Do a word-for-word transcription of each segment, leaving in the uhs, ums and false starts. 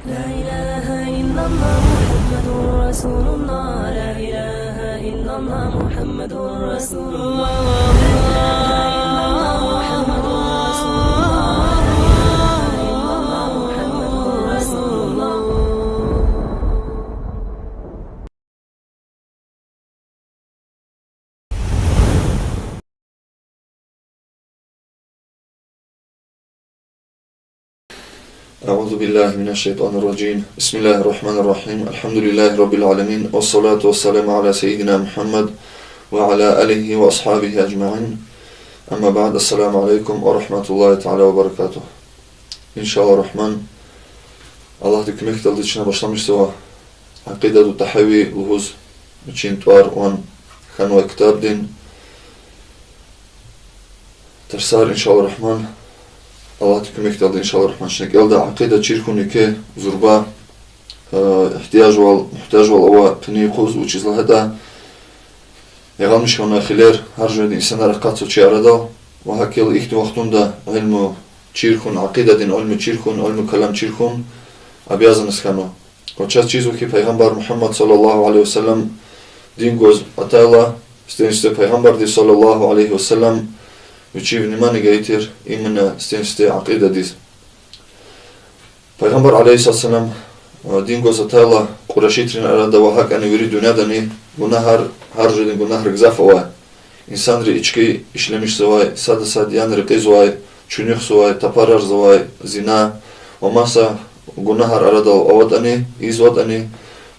لا إله إلا الله محمد رسول الله، لا إله إلا الله محمد رسول الله، لا إله إلا الله محمد رسول الله، لا إله إلا الله محمد رسول الله. أعوذ بالله من الشيطان الرجيم. بسم الله الرحمن الرحيم. الحمد لله رب العالمين. والصلاة والسلام على سيدنا محمد وعلى آله وأصحابه أجمعين. أما بعد. السلام عليكم ورحمة الله تعالى وبركاته. Иншаллагь рагьман, Аллагьдин куьмекдалди чна башламишзава Акъидату ТӀагьави лугьуз вичин тӀвар-ван хьанвай ктабдин тарсар, иншаллагь рагьман. Аллагьдин куьмекдалди, иншаллагь рагьман, чна кӀелда акъида чир хьун еке зурба, э, игьтияжвал, мугьтажвал ава къенин юкъуз, вучиз лагьайтӀа ягъалмиш хьанвай хилер гьар жуьредин инсанар акъатзава чи арадал, ва гьакӀ хьайила ихьтин вахтунда илим чир хьун, акъидадин илим чир хьун, илму калам чир хьун обязанность хьанва. Ва чаз чизва хьи, Пайгъамбар Мугьаммад صلى الله عليه وسلم дин гваз атайла, сифтени-сифте Пайгъамбарди صلى الله عليه وسلم вичи внимание гайитир именно сифтени-сифте акъидадиз. Пайгъамбар عليه الصلاة والسلام, э, дин гваз атайла, Къурайшитрин арада ва гьакӀни вири дуьньядани гунагьар, гьар жуьредин гунагьар гзаф авай. Инсанри ички ишлемишзавай, сада сад яна рекьизвай, чуьнуьхзавай, тапарарзавай, зина ва маса гунагьар арадал аватӀани, ийизватӀани,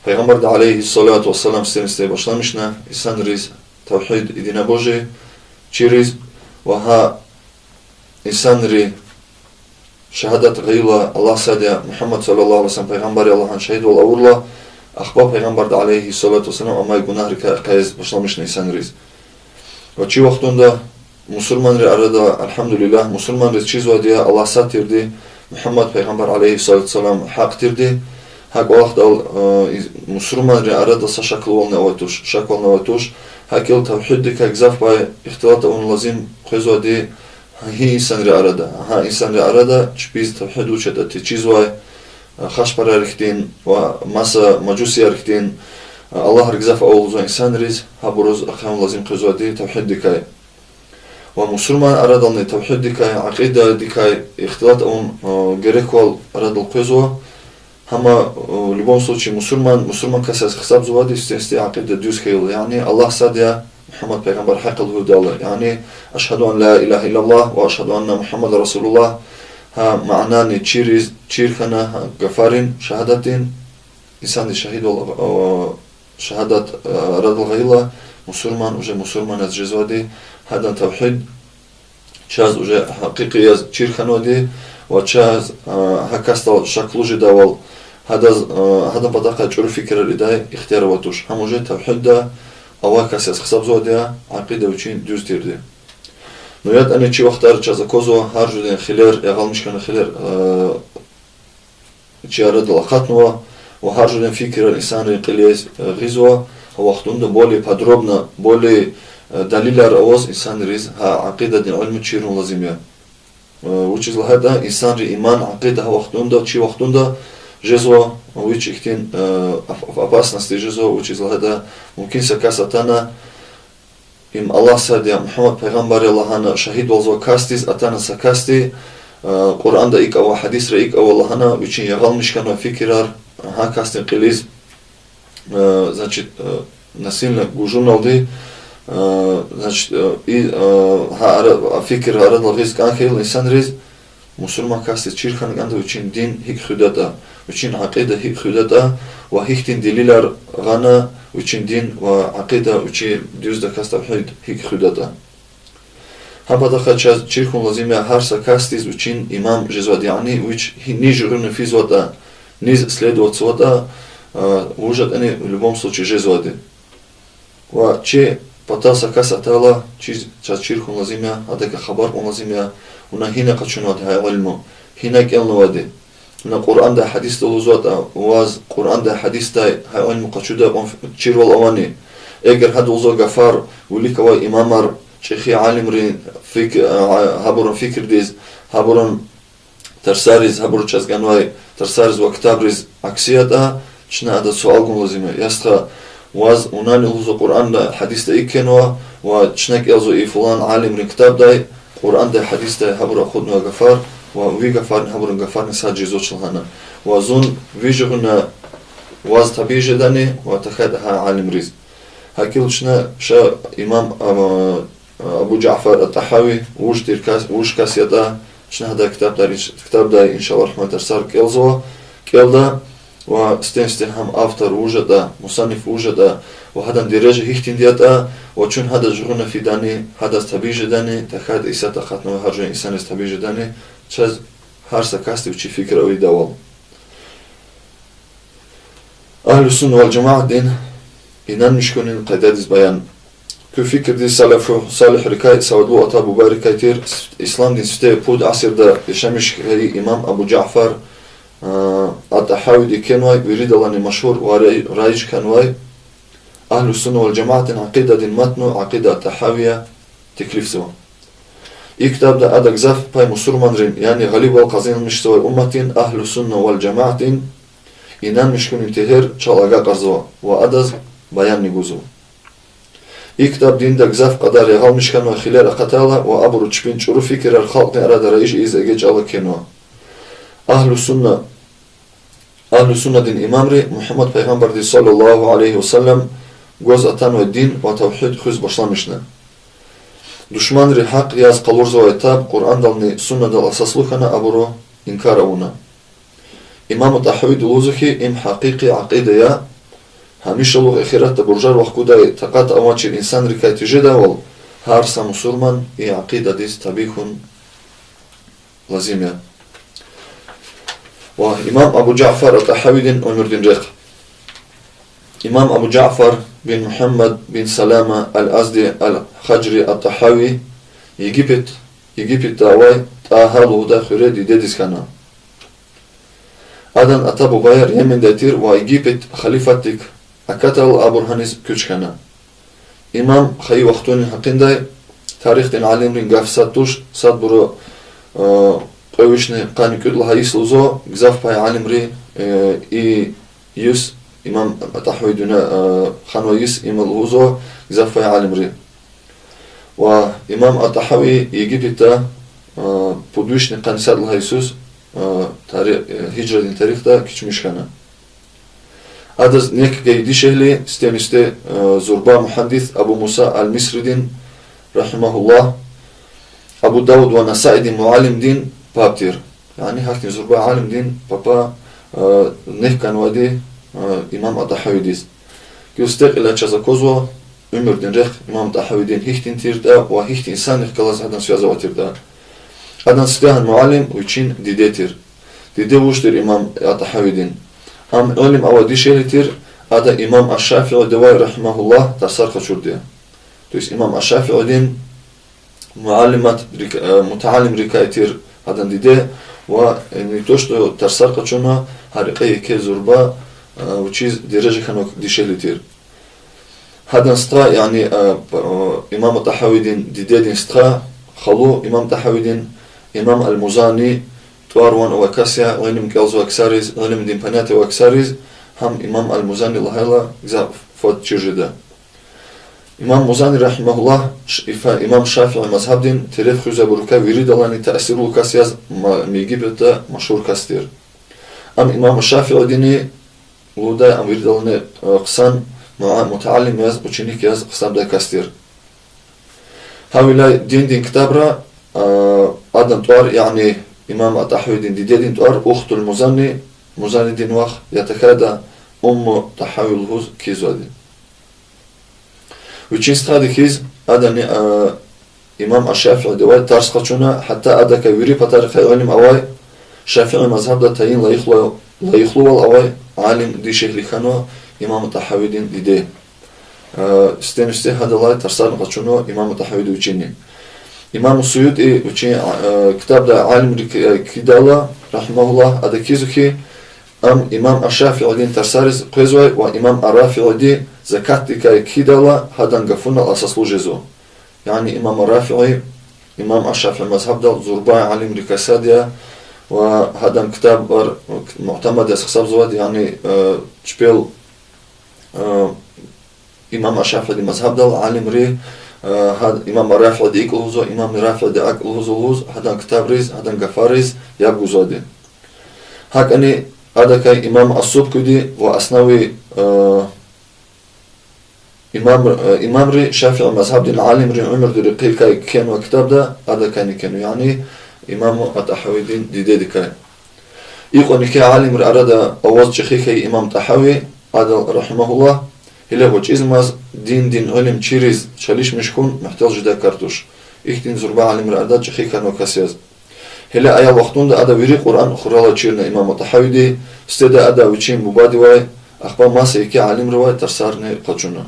Пайгъамбарди عليه الصلاة والسلام сифтени-сифте башламишна инсанриз тавгьид, единобожие чириз ва гьа инсанри шагьадат гъайила Аллагь сад я, Мугьаммад صلى الله عليه وسلم пайгъамбар я лагьана шагьидвал авурла, ахпа Пайгъамбарди عليه الصلاة والسلام амай гунагьрикай ахъайиз башламишна инсанриз. Ва чи вахтунда мусурманрин арада, الحمد لله, мусурманриз чизвайди я Аллагь сад тирди, Мугьаммад пайгъамбар عليه الصلاة والسلام гьахъ тирди, гьа кӀвалахдал, э, из-, мусурманрин арада са шаклувални авай туш, шаквални авай туш, гьакӀ хьайила тавгьиддикай гзаф пай ихтилат авун лазим къвезвайди гьи инсанрин арада, гьа инсанрин арада чпиз тавгьид вуч ятӀа течизвай, э, хашпарар хьтин ва маса мажусияр хьтин, э, аллагьар гзаф авай лугьузвай инсанриз, гьабуруз ахъаюн лазим къвезвайди тавгьиддикай. Ва мусурман арадални тавгьиддикай, акъидадикай ихтилат авун, э, гереквал арадал къвезва. Гьама, э, в любом случае, мусурман, мусурман кас яз гьисабзавайди сифтени-сифте акъида дуьз хьайила, яни Аллагь сад я, Мугьаммад пайгъамбар гьахъ я лугьудайла, яни أشهد أن لا إله إلا الله وأشهد أن محمدا رسول الله, гьа манани чириз, чир хьана, гьа гафарин, шагьадатдин, инсанди шагьидвал, э, шагьадат, э, арадал гъайила, мусурман уже мусурман яз жезвайди, гьадан тавгьид чаз уже гьакъикъи яз чир хьанвайди, ва чаз, э, гьа касдал шаклу жедайвал, гьадаз, э, гьадан патахъай чӀуру фикирар ийидай ихтияр авай туш. Гьам уже тавгьидда авай кас яз гьисабзавайди я, акъида вичин дуьз тирди. Ну, ятӀани чи вахтара чаз аквазва гьар жуьредин хилер, ягъалмиш хьана хилер, э, чи арадал акъатнава, ва гьар жуьредин фикирар инсанрин кьилиз, э, гъизва, гьа вахтунда более подробно, более, э, далилар аваз инсанриз гьа акъидадин илим чирун лазим я. Э, вучиз лагьайтӀа инсанрин иман, акъида гьа вахтунда, чи вахтунда жезва, вич ихьтин, э, оп-, оп-, опасности жезва, вучиз лагьайтӀа мумкин са кас атана, им Аллагь сад я, Мугьаммад пайгъамбар я лагьана шагьидвалзавай касдиз атана са касди, э, Къуръанда икӀ ава, гьадисра икӀ ава лагьана, вичин ягъалмиш хьанвай фикирар гьа касдин кьилиз, э, значит, э, насильно гужуналди, э, значит, э, и, э, гьа ара-, фикир арадал гъиз кӀан хьайила инсанриз, мусурман касдиз чир хьана кӀанда вичин дин гьикӀ хуьдатӀа, вичин акъида гьикӀ хуьдатӀа, ва гьихьтин делилар гъана вичин дин ва акъида, вичи дуьздаказ тавгьид гьикӀ хуьдатӀа. Гьа патахъай чаз чир хьун лазим я гьар са касдиз вичин имам жезвайди, яни вич гьи-, низ жугъуна физватӀа, низ следоватьзаватӀа, а, вуж ятӀани в любом случае жезвайди. Ва чи патав са кас атайла, чиз чаз чир хьун лазим я, адакай хабар кьун лазим я, вуна гьина къачунвайди гьа илим, гьина кӀелнавайди. Вуна Къуръандай, гьадисдай лугьузватӀа, ваз Къуръандай, гьадисдай гьа илим къачудай кьван ф-, чирвал авани? Эгер гьада лугьузвай гафар вилик авай имамар, чӀехи алимрин фик-, а, гьабурун фикирдиз, гьабурун тарсариз, гьабуру чаз ганвай тарсариз ва ктабриз акси ятӀа, чна адаз суал гун лазим я: я стха, ваз вунани лугьузва Къуръанда, гьадисда икӀ кхьенва, ва чна кӀелзава и фулан алимрин ктабдай, Къуръандай, гьадисдай гьабуру акъуднавай гафар, ва ви гафарни гьабурун гафарни сад жезвач лагьана. Ва зун ви жугъуна ваз табий жедани, ва тахьайтӀа гьа алимриз. ГьакӀ хьайила чна ша имам, а, Абу Жафар ат-ТӀагьави вуж тир кас, вуж кас ятӀа, чна гьадай ктабдай, ктабдай, иншаллагь рагьман, тарсар кӀелзава, кӀелда, ва сифтени-сифте гьам автор вуж ятӀа, мусанниф вуж ятӀа, ва гьадан дережа гьихьтинди ятӀа, ва чун гьадаз жугъуна фидани, гьадаз табий жедани, тахьайтӀа исятда акъатнавай гьар жуьре инсанриз табий жедани, чаз гьар са касди вичи фикир авайдавал. Агьлу-сунна вал-жамаатдин инанмиш хьунин къайдадиз баян. Куь фикирдиз салафу салигьрикай, савадлу ата-бубайрикай тир, исламдин сифте пуд асирда яшамиш хьайи имам Абу Жафар, а, ат-ТӀагьавиди кхьенвай, виридалайни машгьур ва рай-, раиж хьанвай Агьлу-сунна вал-жамаатдин акъидадин матну, Акъида ат-ТӀагьавия, теклифзава. И ктабда ада гзаф пай мусурманрин, яни гъалибвал къазанмишзавай умматдин, Агьлу-сунна вал-жамаатдин, инанмиш хьунин тегьер чал агакьарзава ва адаз баянни гузва. И ктаб динда гзаф кьадар ягъалмиш хьанвай хилер акъатайла ва абуру чпин чӀуру фикирар халкьдин арада раиж ийиз эгечӀайла кхьенва. Агьлу-сунна, Агьлу-суннадин имамри Мугьаммад пайгъамбардиз, صلى الله عليه وسلم, гваз атанвай дин ва тавгьид хуьз башламишна. Душманри гьахъ яз къалурзавай таб Къуръандални суннадал асаслу хьана абуру инкар авуна. Имам ат-ТӀагьавиди лугьузва хьи, им гьакъикъи акъида я, гьамишалугъ эхиратда буржар вахкудай такьат авачир инсанрикай тежедайвал, гьар са мусурман и акъидадиз табий хьун лазим я. Ва имам Абу Жафар ат-ТӀагьавидин уьмуьрдин рехъ. Имам Абу Жафар бин Мугьаммад бин Салама ал-Азди ал-Хажри ат-ТӀагьави Египет, Египетда авай ТӀагьа лугьудай хуьре дидедиз хьана. Адан ата-бубаяр Йемендай тир ва Египет халифатдик акатайла абур гьаниз куьч хьана. Имам хайи вахтунин гьакъиндай тарихдин алимрин гаф сад туш, садбуру, э, кьве вишни къанни кӀуьд лагьай йис лугьузва, гзаф пай алимри, э, и йис, имам ТӀагьави дуьнья, э, ханвай йис им лугьузва гзаф пай алимри. Ва имам ат-ТӀагьави Египетда, э, пуд вишни къанни сад лагьай йисуз, э, тари-, э, гьижрадин тарихда кечмиш хьана. Адаз нек гайи дишегьли сифтени-сифте, э, зурба мугьандис Абу Муса ал-Мисридин, رحمه الله, Абу Давуд ва Насаидин муаллимдин паб тир. Яни гьахьтин зурба алимдин папа, э, нек ганвайди, э, имам ат-ТӀагьавидиз. Гила сифте кьиле чаз аквазва уьмуьрдин рехъ имам ТӀагьавидин гьихьтин тиртӀа ва гьихьтин инсанрихъ галаз гьадан связь авай тиртӀа. Адан сифтегьан муаллим вичин диде тир. Диде вуж тир имам ат-ТӀагьавидин? Ам илим авай дишегьли тир, ада имам аш-Шафиидивай, رحمه الله, тарсар къачурди я. То есть имам аш-Шафиидин муаллиматрик-, э, мутааллимрикай тир адан диде, ва, э, не то что тарсар къачуна, гьа рекье еке зурба, э, вичиз дережа хьанвай дишегьли тир. Гьадан стха, яни, э, п-, э, имам ТӀагьавидин дидедин стха, халу имам ТӀагьавидин, имам ал-Музани, тӀвар-ван авай кас я, илим кӀелзавай ксариз, илимдин понятие авай ксариз, гьам имам ал-Музани лагьайла гзаф фад чир жеда. Имам Музани, رحمه الله, ш-, ифа-, имам Шафии мазгьабдин тереф хуьзвайбурукай виридалайни таъсирлу кас яз ма-, Египетда машгьур кас тир. Ам имам Шафиидини лугьудай, ам виридалайни, э, хъсан муа-, мутааллим яз, ученик яз гьисабдай кас тир. Гьавиляй диндин ктабра, э, адан тӀвар, яни имам ат-ТӀагьавидин дидедин тӀвар, أخت المزني, Музанидин вах, я тахьайтӀа Умму ТӀагьави лугьуз кхьизвайди. Вичин стхади хьиз, адани, а, имам аш-Шафиидивай тарс къачуна, гьатта адакай вири патарихъай илим авай, Шафии мазгьабда тайин лайихлу-, лайихлувал авай алим дишегьли хьанва имам ТӀагьавидин диде. А, сифтени-сифте гьадалай тарсарни къачунва имам ТӀагьавиди вичини. Имам Суюти вичин, а, ктабда алимри к-, кхьидайла, رحمه الله, ада кхьизва хьи, ам имам аш-Шафиидин тарсариз къвезвай ва имам ар-Рафииди закатдикай кхьидайла гьадан гафунал асаслу жезва. Яни имам ар-Рафии имам аш-Шафии мазгьабдал зурба алимрикай сад я, Ва гьадан ктабар муътамад яз гьисабзавайди, яни, э, чпел, э, имам аш-Шафиидин мазгьабдал алимри, э, гьа-, имам ар-Рафииди икӀ лугьузва, имам ар-Рафииди акӀ лугьузва лугьуз, гьадан ктабриз, гьадан гафариз яб гузвайди. ГьакӀни адакай имам ас-Субкиди ва Аснави, э, имам, э, имамри, Шафии мазгьабдин алимрин уьмуьрдин рекьикай кхьенвай ктабда адакайни кхьенва, яни имам ат-ТӀагьавидин дидедикай. Икьван еке алимрин арада аваз чӀехи хьайи имам ТӀагьави, адал, рагьимагьуллагь, гьеле гъвечӀизмаз диндин илим чириз чалишмиш хьун мягьтел жедай кар туш. Ихьтин зурба алимрин арада чӀехи хьанвай кас яз. Гьеле аял вахтунда ада вири Къуръан хуралай чирна имам ат-ТӀагьавиди, сифтеда ада вичин бубадивай, ахпа маса еке алимривай тарсарни къачуна.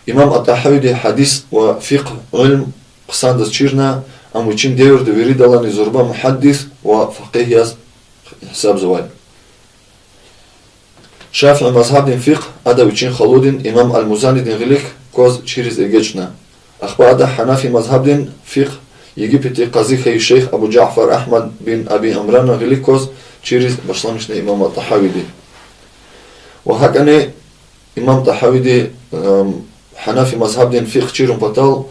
Имам ат-ТӀагьавиди гьадис ва фикъгь илим хъсандиз чирна, ам вичин девирда виридалайни зурба мугьаддис ва факъигь яз гьисабзавай. Шафии мазгьабдин фикъгь ада вичин халудин имам ал-Музанидин гъилик кваз чириз эгечӀна. Ахпа ада гьанафи мазгьабдин фикъгь Египетдин къази хьайи шейх Абу Жафар Агьмад бин Аби Имранан гъилик кваз чириз башламишна имам ат-ТӀагьавиди. Ва гьакӀни имам ТӀагьавиди, эм, гьанафи мазгьабдин фикъгь чирун патал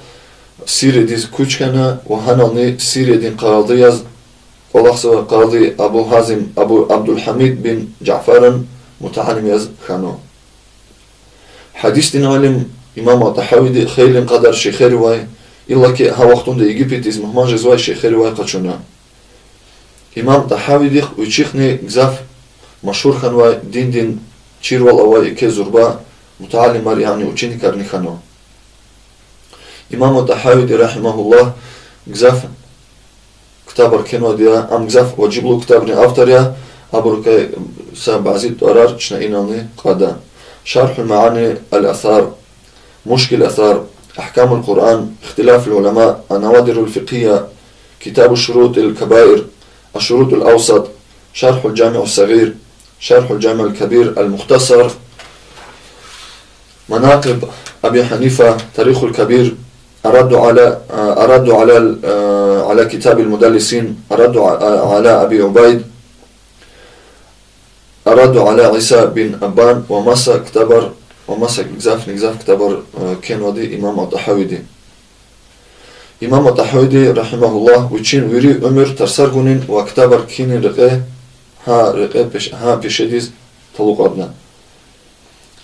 Сириядиз куьч хьана ва гьанални Сириядин къади яз кӀвалахзавай къади Абу Гьазим Абу Абдулгьамид бин Жафаран мутаалим яз хьана. Гьадисдин алим имам ат-ТӀагьавиди хейлин кьадар шейхеривай, иллаки гьа вахтунда Египетдиз мугьман жезвай шейхеривай къачуна. Имам ТӀагьавидихъ вичихъни гзаф машгьур хьанвай диндин чирвал авай еке зурба мутаалимар, яни ученикарни хьана. Имам ат-ТӀагьавиди, рагьимагьуллагь, гзаф ктабар кхьенвайди я, ам гзаф важиблу ктабрин автор я, абурукай са бязи тӀварар чна инални кьада: شرح المعاني الآثار، مشكل الآثار، أحكام القرآن، اختلاف العلماء، النوادر الفقهية، كتاب الشروط الكبائر، الشروط الأوسط، شرح الجامع الصغير، شرح الجامع الكبير، المختصر، مناقب أبي حنيفة، تاريخ الكبير، الرد على، آه، الرد على ال-، آه، على كتاب المدلسين، الرد ع-، على أبي عبيد، الرد على عيسى بن أبان ва маса ктабар, ва маса гзафни гзаф ктабар, э, кхьенвайди имам ат-ТӀагьавиди. Имам ат-ТӀагьавиди, рагьимагьуллагь, вичин вири уьмуьр тарсар гунин ва ктабар кхьинин рекье, гьа рекье пеш-, гьа пешедиз талукьарна.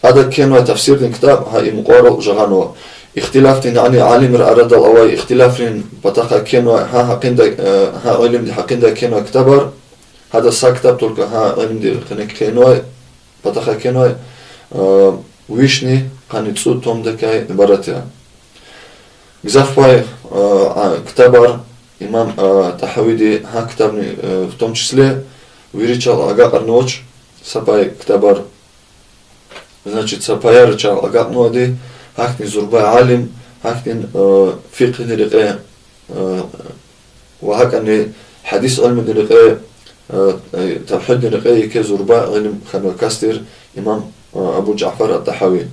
Ада кхьенвай тафсирдин ктаб гьа и мукьварал жагъанва. Ихтилафдин, яни алимрин арадал авай ихтилафрин патахъай кхьенвай, гьа гьакъиндай, э, гьа илимдин гьакъиндай кхьенвай ктабар, гьадаз са ктаб только гьа илимдин къене кхьенвай, патахъай кхьенвай, э, вишни къанни цӀуд томдикай ибарат я. Гзаф пай, э, а, ктабар имам, э, ТӀагьавиди гьа ктабни, э, в том числе, вири чал агакьарнавач, са пай ктабар, значит, са паяр чал агакьнавайди, гьахьтин зурба алим, гьахьтин, э, фикьгьдин рекье, э, ва гьакӀни гьадис илимдин рекье, э, э, тавгьиддин рекье еке зурба алим хьанвай кас тир имам, э, Абу Жафар ат-ТӀагьави.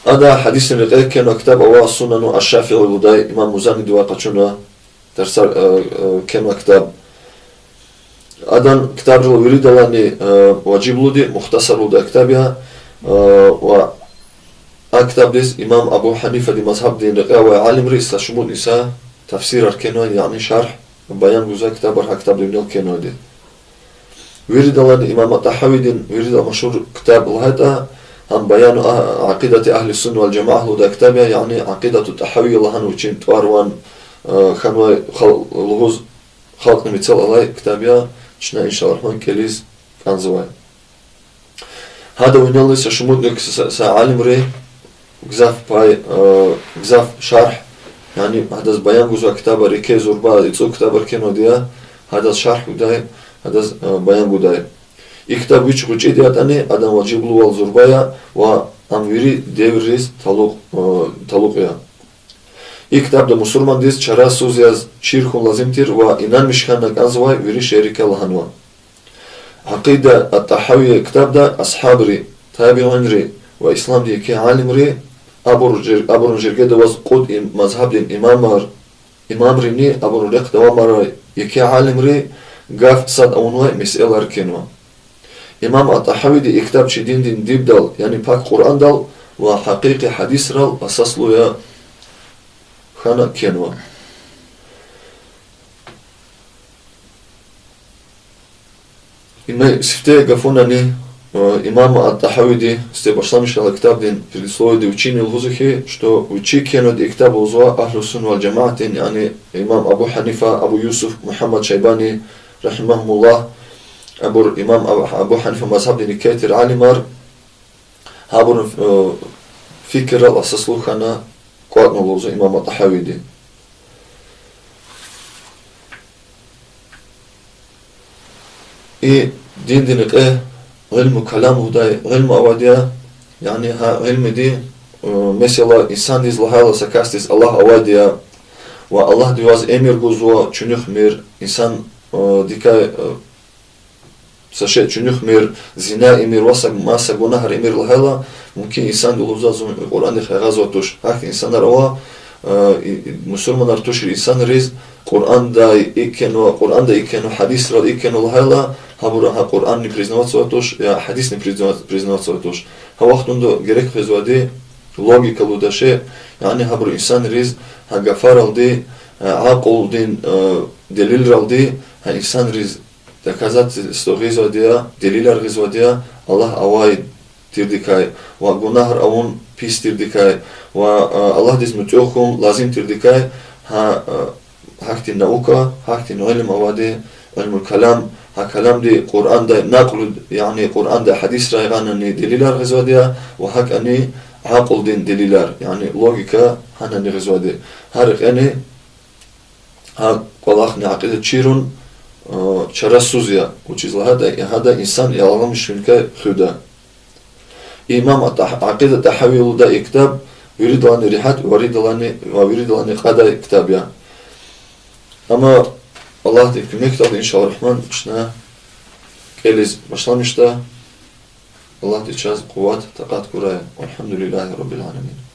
Ада гьадисдин рекье кхьенвай ктаб ава Сунану аш-Шафии лугьудай, имам Музанидивай къачуна тарсар, э, э, кхьенвай ктаб. Адан ктабрилай виридалайни, э, важиблуди Мухтасар лугьудай ктаб я, э, ва а ктабдиз имам Абу Гьанифадин мазгьабдин рекье авай алимри са шумудни са тафсирар кхьенвай, яни шаргь, баян гузвай ктабар гьа ктабдин винел кхьенвайди. Виридалайни имам ат-ТӀагьавидин виридалай машгьур ктаб лагьайтӀа, гьам Баяну а-, акъидати агьли сунна вал жамаат лугьудай ктаб я, яни Акъидату ТӀагьавия лагьана вичин тӀвар-ван, э, хьанвай хал-, лугьуз халкьни мецел алай ктаб я, чна, иншаллагь рагьман, кӀелиз кӀанзавай. Гьадан винелни са шумудни са, са алимри гзаф пай, э, гзаф шаргь, яни гьадаз баян гузвай ктабар, еке зурба, ицӀу ктабар кхьенвайди я, гьадаз шаргь гудай, гьадаз, э, баян гудай. И ктаб вич гъвечӀиди ятӀани, адан важиблувал зурба я ва ам вири девирриз талукь, э, талукь я. И ктабда мусурмандиз чарасуз яз чир хьун лазим тир ва инанмиш хьана кӀанзавай вири шейэрикай лагьанва. Акъида ат-ТӀагьавия ктабда асгьабри, табиинри ва исламдин еке алимри, абур жер-, абурун жергеда аваз кьуд им-, мазгьабдин имамар, Имамрини абурун рехъ давамарай еке алимри гаф сад авунвай месэлаяр кхьенва. Имам ат-ТӀагьавиди и ктаб чи диндин дибдал, яни пак Къуръандал ва гьакъикъи гьадисрал асаслу я хьана кхьенва. Им сифте гафунани, э, имам ат-ТӀагьавиди сифте башламишайла ктабдин предисловиеди вичини лугьузва хьи, что вичи кхьенвайди и ктаб лугьузва Агьлу Сунна вал Жамаатдин, яни имам Абу Гьанифа, Абу Юсуф, Мугьаммад Шайбани, рагьимагьумуллагь, абур имам Аб-, Абу Гьанифа мазгьабдин еке тир алимар, гьабурун, э, фикиррал асаслу хьана кӀватӀна лугьузва имам ат-ТӀагьавиди. И диндин рекье гӀилму калам лугьудай гӀилму авайди я, яни гьа гӀилмуди, э, месела, инсандиз лагьайла са касдиз Аллагь авайди я, ва Аллагьди ваз эмир гузва чуьнуьхмир, инсан, э, дикай, э, са шей чуьнуьхмир, зина ийимир, ва са, маса гунагьар ийимир лагьайла, мумкин, инсанди лугьузва зун Къуръандихъ ягъазвай туш. Гьахьтин инсанар ава, э, и, и, мусурманар тушир инсанриз, Къуръандай икӀ кхьенва, Къуръандай икӀ кхьенва, гьадисрал икӀ кхьенва лагьайла, гьабура гьа Къуръанни признаватзавай туш, я гьадисни признава-, признаватзавай туш. Гьа вахтунда герек къвезвайди логика лугьудай шей, яни гьабуру инсанриз гьа гафаралди, э, акьулдин, э, делилралди гьа инсанриз доказательство гъизвайди я, делилар гъизвайди я, Аллагь авай тирдикай, ва гунагьар авун пис тирдикай, ва, а, Аллагьдиз муьтӀуьгъ хьун лазим тирдикай, гьа, а, гьахьтин наука, гьахьтин гӀилим авайди, гӀилмул калам, гьа каламди Къуръандай накълу, яни Къуръандай, гьадисрай гъанани делилар гъизвайди я, ва гьакӀани акьулдин делилар, яни логика гьанани гъизвайди. Гьа рекьени гьа кӀвалахни акьида чирун, э, чарасуз я, вучиз лагьайтӀа гьада инсан ялагъламишвиликай хуьда. Имам ат-ТӀагь-, Акьида ТӀагьавия лугьудай и ктаб виридалайни регьят, виридалайни, ва виридалайни кьадай ктаб я. Амма Аллагьдин куьмекдалди, иншаллагь рагьман, чна кӀелиз башламишда. Аллагьди чаз къуват, такьат гурай. Валгьамдулиллагьи раббил аламин.